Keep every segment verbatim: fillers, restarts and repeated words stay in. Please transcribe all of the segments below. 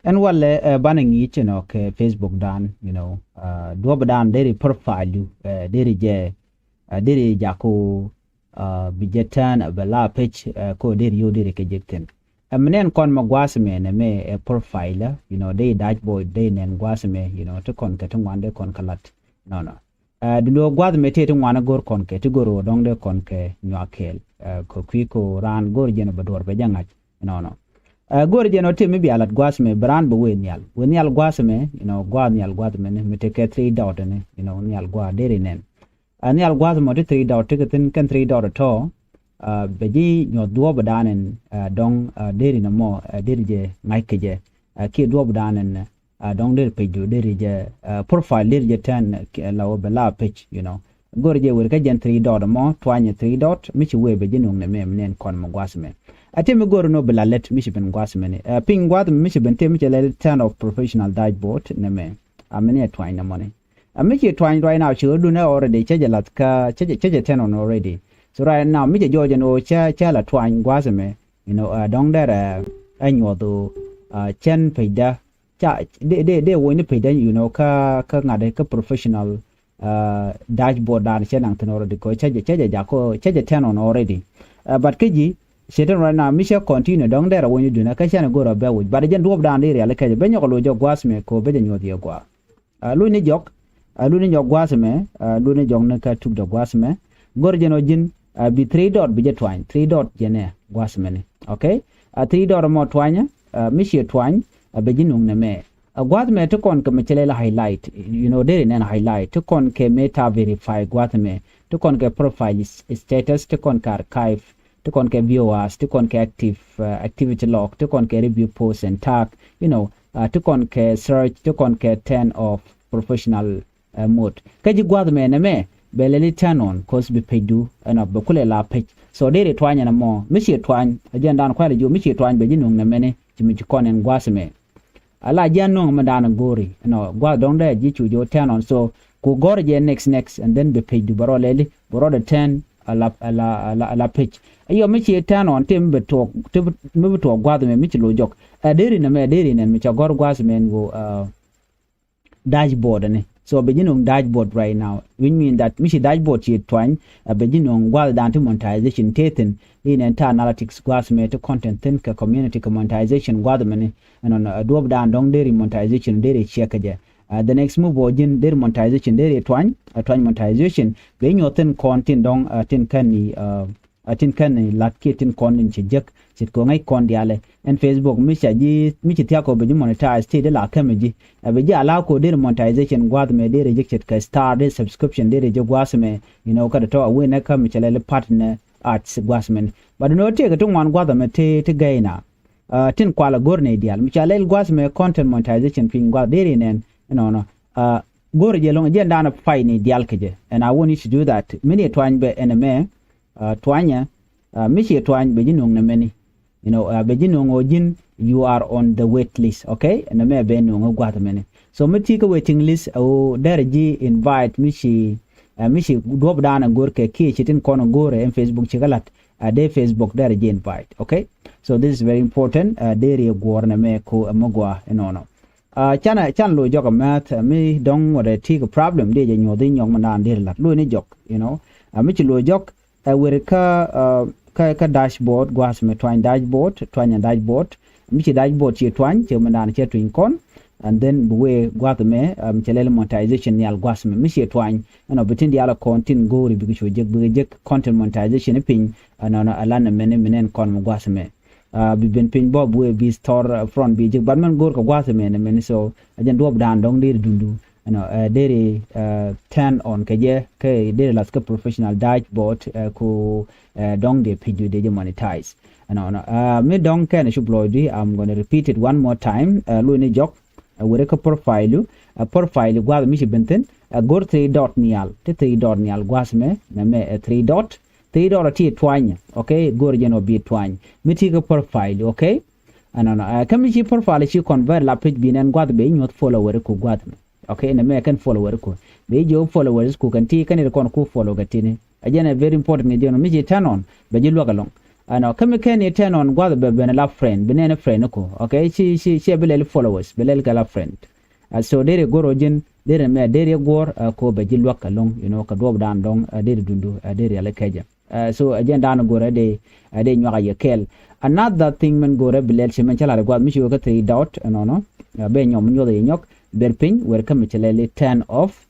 Ɛn walɛ, eh, banɛ ŋi̱i̱c, you know, kɛ Facebook dan, you know, uh, duɔ̱p dan deri profile du, eh, deri jɛ, uh, deri jaku, uh, bi jɛ turn, uh, bɛ la page, uh, ko deri yo deri kɛ jek thin. Ɛmɛ nɛn kɔn mɛ gua̱a̱th mɛ nɛ mɛ, eh, profile, you know, deri dashboard, deri nɛn gua̱a̱th mɛ, you know, ti kɔn kɛ ti ŋuan deri kɔn kɛ lat. Nɔnɔ. Ɛ, duundɛ ɣöö gua̱a̱th mɛ tëë ti ŋuan go̱r kɔn kɛ, ti go̱r ɣöö dɔ̱ŋ dee kɔn kɛ nyuak kɛɛl. Ɛ, kɛ kui̱ kɛ ɣöö raan go̱r jɛn ɔ bɛ duɔ̱ɔ̱r bɛ jɛ ŋa̱c. Nɔnɔ. Ɛ, go̱r jɛn ɔ tëë mi bia lat gua̱a̱th mɛ, bɛ raan bɛ wee nhial. Wee nhial gua̱a̱th mɛ, you know, gua̱a̱th nhial gua̱a̱th mɛ ni, mi tekɛ three dot ni, you know, nhial gua̱a̱th deri nɛn. Ɛ, nhial gua̱a̱th mɔ ti three dot ti kɛ thi̱n kɛn three dot tɔ, ɛ, bɛ ji̱ nyuɔ̱th duɔ̱ɔ̱p dan ɛn, ɛ, dɔ̱ŋ, ɛ, deri nɛ mɔ, ɛ, deri jɛ ŋa̱c kɛ jɛ. Ɛ, kiɛ duɔ̱ɔ̱p dan ɛn, ɛ, dɔ̱ŋ deri page du, deri jɛ, ɛ, profile deri jɛ turn, ɛ, la wä bɛ la page, you know. Go̱r jɛ wer kä jɛn three dot mɔ, tuany ɛ three dot, mi ci wee bɛ ji̱ nuŋ nɛ mɛ, mi nɛn kɔn mɛ gua̱a̱th mɛ. Ɛ, ti mi go̱r ni wä bi la lät, mi ci ben gua̱a̱th mɛ ni. Ɛ, piny gua̱a̱th mɛ mi ci ben tëë mi ci lɛ turn off professional dashboard nɛ mɛ. Ɛ, mi ni ɛ tuany nɛ mɔ ni. Ɛ, mi ci tuany right now, ci ɣä dun ɛ already, cä jɛ lath kä, cä jɛ, cä jɛ turn on already. So right now, mi cɛ jɔɔc ɛn ɣöö cä, cä la tuany gua̱a̱th mɛ, you know, ɛ, dɔ̱ŋ derɛ, ɛ, nyuɔth ɣöö, ɛ, cɛn page da, ca, dee, dee, dee wony ni page da, you know, kä, kä ŋa̱t kä professional, ɛ, dashboard dan cɛ naŋ thin already, kɛ cä jɛ, cä jɛ jak kɛ, cä jɛ turn on already. Ɛ, but kä ji̱, cɛ tin right now, mi cɛ continue, dɔ̱ŋ derɛ wony ni dun ɛ, kä cɛn ɛ go̱r ɛ bɛ wi̱c. But jɛn duɔ̱ɔ̱p dan dee riali kɛ jɛ, bɛ nyɔk lo̱c jɛ gua̱a̱th mɛ, kɛ ɣöö bɛ jɛ nyuɔth yɛ gua̱a̱. Ɛ, luny ni jɔk, ɛ, luny ni jɔk gua̱a̱th mɛ, ɛ, luny ni jɔk ni kä tuk dɔ gua̱a̱th mɛ. Go̱r jɛn ɔ ji̱n, ɛ, bi three dot bi jɛ tuany, three dot jɛn ɛ gua̱a̱th mɛ ni. Okay? Ɛ, three dot mɔ tuanyɛ, ɛ, mi ciɛ tuany, ɛ, bɛ ji̱ nuŋ nɛ mɛ. Ɛ, gua̱a̱th mɛ ti kɔn kɛ mɛ cɛ lɛ la highlight, you know, deri nɛn highlight, ti kɔn kɛ mɛ ta verify gua̱a̱th mɛ, ti kɔn kɛ profile s-, status, ti kɔn kɛ archive, ti kɔn kɛ viewers, ti kɔn kɛ active, uh, activity log, ti kɔn kɛ review post and tag, you know, uh, ti kɔn kɛ search, ti kɔn kɛ turn off professional, uh, mode. Kä ji̱ gua̱a̱th mɛ nɛ mɛ, bɛ lɛli turn on, cause bi page du, ɛnɔ, bɛ kulɛ la page. So deri tuany ɛn ɛmɔ, mi ci tuany, ɛ jɛn dan kualɛ ji̱, mi ci tuany bɛ ji̱ nuŋ nɛ mɛni, ci mi ci kɔn ɛn gua̱a̱th mɛ. A la ji̱ a nuɔ̱ŋ mi da̱a̱n go̱o̱ri, you know, gua̱th dɔ̱ŋ dee ji̱ cu ji̱ wä turn on. So ku gɔ̱r jɛ next, next, and then bi page du bɛ rɔ lɛli, bɛ rɔ dee turn a la, a la, a la, a la page. Ayɔ mi ci turn on ti mi bi tuɔɔk, ti mi bi tuɔɔk gua̱th mɛ mi ci lo̱c jɔk. Ɛ deri nɛ mɛ, deri nɛ mi ca gɔ̱r gua̱th mɛ ɛn ɣöö, uh, dashboard ni. So bɛ ji̱ nuɔ̱ŋ dashboard right now, which mean that mi ci dashboard ci tuany, uh, bɛ ji̱ nuɔ̱ŋ gua̱th da̱a̱n ti monetization tëë thi̱n, in ɛn ta analytics gua̱th mɛ ti content thi̱n kɛ community kɛ monetization gua̱th mɛ ni. Ɛnɔnɔ, ɛ, duɔ̱ɔ̱p da̱a̱n dɔ̱ŋ deri monetization deri ciɛ kɛ jɛ. Ɛ, the next move ɔ ji̱n deri monetization deri tuany, ɛ, tuany monetization. Bɛ nyuɔ̱th tin kɔn tin dɔ̱ŋ, ɛ, tin kɛn ni, ɛ, ɛ, tin kɛn ni la̱t kiɛ tin kɔn tin ci jek, ce̱tkɛ ŋäc kɔn diaalɛ. Ɛn Facebook mi ca ji̱, mi ci thia̱k ɔ bɛ ji̱ monetize ti di la kämɛ ji̱. Ɛ, bɛ ji̱ a la ko deri monetization gua̱th mɛ deri jek ce̱tkɛ star deri subscription deri jek gua̱th mɛ, you know, kä dee tɔ a wen ɛ kä mi cɛ lɛ li partner ads gua̱th mɛ ni. But nɔ tëëkɛ ti ŋuan gua̱th mɛ ti, ti gɛy na. Ɛ, tin kualɛ go̱r ni diaal. Mi ca lɛl gua̱th mɛ content monetization piny gua̱th deri nɛn, you know, nɔ. Ɛ, go̱r jɛ lo̱ŋ, jɛ da̱a̱n pay ni diaal kɛ jɛ. And I want you to do that. Mi ni tuany bɛ ɛn ɛmɛ, ɛ, tuanyɛ, ɛ, mi ci tuany bɛ ji̱ nuɔ̱ŋ nɛ mɛni. You know, ɛ, bɛ ji̱ nuɔ̱ŋ ɔ ji̱n, you are on the wait list, okay? Ɛn ɛmɛ bɛ nuɔ̱ŋ ɛ gua̱th mɛni. So mi ti kä waiting list, ɛ, ɣöö derɛ ji̱ invite mi ci, ɛ, mi ci duɔ̱p da̱a̱n ɛ go̱r kɛ kiɛ ci tin kɔn ɛ go̱r ɛ ɛn Facebook ci kä la̱t. Ɛ, dee Facebook derɛ ji̱ invite, okay? So this is very important. Ɛ, deri ɛ guɔ̱ɔ̱r nɛ mɛ ko ɛ mi gɔaa ɛnɔnɔ. Ɛ, canɛ, canɛ lo̱c jɔk ɛ mɛth, ɛ, mi dɔ̱ŋ wä dee ti kɛ problem dee jɛ nyuɔ̱th i̱ nyɔk mi naan deri la̱t. Lo̱c ni jɔk, you know. Ɛ, mi ci lo̱c jɔk, ɛ, wer kä, ɛ, kä, kä dashboard, gua̱a̱th mi tuany dashboard, tuany ɛ dashboard. Mi ci dashboard ci tuany, ci mi naan cɛ tuny kɔn. And then bi wee gua̱a̱th mɛ, ɛ, mi cɛ lɛl monetization nhial gua̱a̱th mɛ. Mi ci tuany, ɛnɔ bi tin diaal kɔn tin go̱o̱ri bikɛ cu jek, bikɛ jek content monetization i̱ piny, ɛnɔnɔ a lan ɛmɛni mi nɛn kɔn mi gua̱a̱th mɛ. Ɛ, bi ben piny bɔ bi wee bi store, ɛ, front bi jek. But mɛn go̱o̱r kɛ gua̱a̱th mɛ nɛ mɛni so, ɛ jɛn duɔ̱p da̱a̱n dɔ̱ŋ deri dundu. You know, ɛ, deri, ɛ, turn on kɛ jɛ, kɛ deri lath kɛ professional dashboard, ɛ, ku, ɛ, dɔ̱ŋ dee page du dee jɛ monetize. You know, nɔ, ɛ, mi dɔ̱ŋ kɛn cup lɔcdu, I'm gonna repeat it one more time. Ɛ, lo̱c ni jɔk, ɛ, weri kä profile du, ɛ, profile du gua̱th mi ci ben thi̱n, ɛ, go̱r three dot nhial, ti three dot nhial gua̱th mɛ, nɛ mɛ, ɛ, three dot, three dot ti tuanyɛ, okay, go̱r jɛn ɔ bi tuany. Mi ti kä profile du, okay? Ɛnɔnɔ, ɛ, kä mi ci profile ci convert la page bi nɛn gua̱th bɛ inyuɔ̱th follower ku gua̱th mɛ. Okay, nɛ mɛ kɛn follower ku. Bɛ ijiɔ followers ku kɛn ti kɛn iri kɔn ku follow kɛ tini. Ɛ jɛn ɛ very important ni jɛn mi ci turn on, bɛ ji̱ luäk ɛlɔ̱ŋ. Ɛnɔ kä mi kɛn i̱ turn on gua̱th bɛ ben la friend, bi nɛn friend ko. Okay, ci ci ci bi lɛl followers, bi lɛl kɛ la friend. So deri go̱r ɔ ji̱n deri mɛ deri guɔ̱r ko bɛ ji̱ luäk kɛ lo̱ŋ, you know, kɛ duɔp dan dɔ̱ŋ deri dundu deri riali kɛjɛ. So ɛ jɛn dan go̱r ɛ dee ɛ dee nyuak a yɛ kɛɛl. Another thing min go̱r ɛ bi lɛl ci min cä lar gua̱th mi ci wä kä three dot ɛnɔnɔ. Bɛ nyɔm mi nyuɔth ɛ yɛ nyɔk ber piny wer kä mi cɛ lɛl i̱ turn off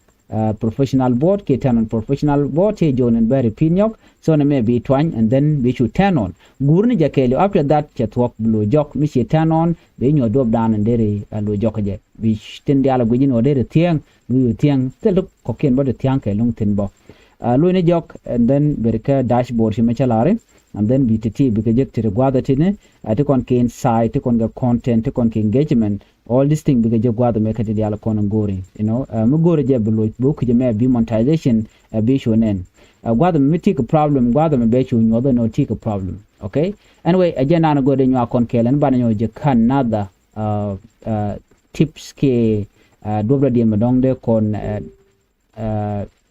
professional board kiɛ turn on professional board, ci jɔn in bɛ repeat nyɔk. So ni mɛ bi twany and then bi cu turn on. Guur ni jɛ kɛɛliw, after that cɛ thuɔk bi lo̱c jɔk, mi ci turn on bi nyuɔth duɔp dan in deri a lo̱c jɔk jɛ. Bi tin diaal a guic in wä deri thiäŋ, bi yu thiäŋ thil ti kɔ̱kiɛn bä ti thiäŋ kɛ lo̱ŋ thin bä. Lo̱c ni jɔk and then beri kä dashboard ci mɛ cä lari. And then bi ti ti bi kɛ jek ti ti gua̱th a ti ni a ti kɔn kɛ insight, ti kɔn kɛ content, ti kɔn kɛ engagement. All this thing bikɛ jɛ gua̱th mɛ kä ti diaal kɔn in go̱ri, you know. Mi go̱ri jɛ bi loc bi wä kui̱cɛ mɛ bi monetization ɛ bi cu nɛn. Gua̱th mɛ mi ti kɛ problem, gua̱th mɛ bɛ cu nyuɔth ɛn ɔ ti kɛ problem. Okay. Anyway, ɛ jɛ nan go̱ri nyuak kɔn kɛɛl ɛn banɛ nyɔ jɛ kan another tips kɛ duɔp la diɛn mɛ dɔ̱ŋ dee kɔn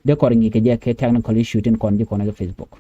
dee kɔn ŋi̱i̱ kɛ jɛ kɛ technical issue tin kɔn ji̱ kɔn kɛ Facebook.